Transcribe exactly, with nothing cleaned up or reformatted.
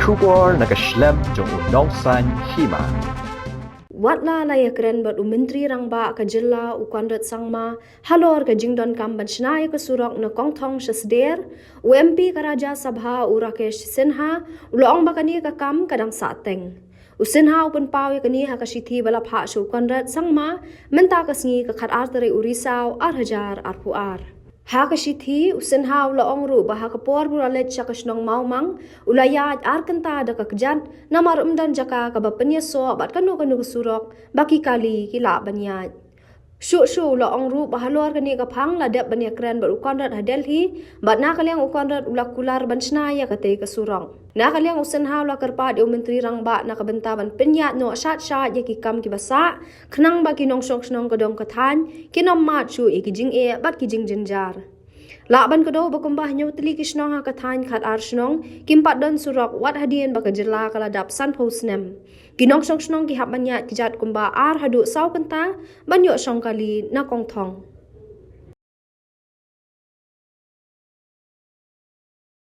Khubor na ka shlem jong u nongsan hima. Wat la la ïakren bad u Myntri Rangbah ka jylla u Conrad Sangma halor ka jingdonkam ban shna ïa ka surok na Kongthong sha Sder, u M P ka Rajya Sabha u Rakesh Sinha u la ong ba kane ka kam ka dang sah teng. U Sinha u pynpaw ïa kane ha ka shithi ba la phah sha u Conrad Sangma mynta ka sngi ka khatar tarik u Risaw ar hajar arphew ar. Ha ka shithi u Sinha u la ong ruh ba ha ka por ba u la leit sha ka shnong Mawmang u la ïaid ar kynta da ka kjat namar ym don jaka kaba pynïasoh bad kano kano ka surok ba ki kali ki lah ban ïaid. Shuh shuh u la ong ruh ba halor kane ka phang la dep ban ïakren bad u Conrad ha Delhi bad na ka liang u Conrad u la kular ban shna ïa katei ka surok. Na ka liang u Sinha u la kyrpad ïa u Myntri Rangbah na ka bynta ban pynïaid noh shat shat ïa ki kam kiba sah khnang ba ki nongshong shnong ka dong ka thaiñ kin ym mad shuh ïa ki jingeh bad ki jingjynjar. Lah ban kdew ba kumba hynñiew tylli ki shnong ha ka thaiñ khatar shnong kim pat don surok wat hadien ba ka jylla ka la dap sanphew snem. Ki nongshong shnong ki hap ban ïaid kjat kumba ar haduh saw kynta ban ïoh shong kali na Kongthong.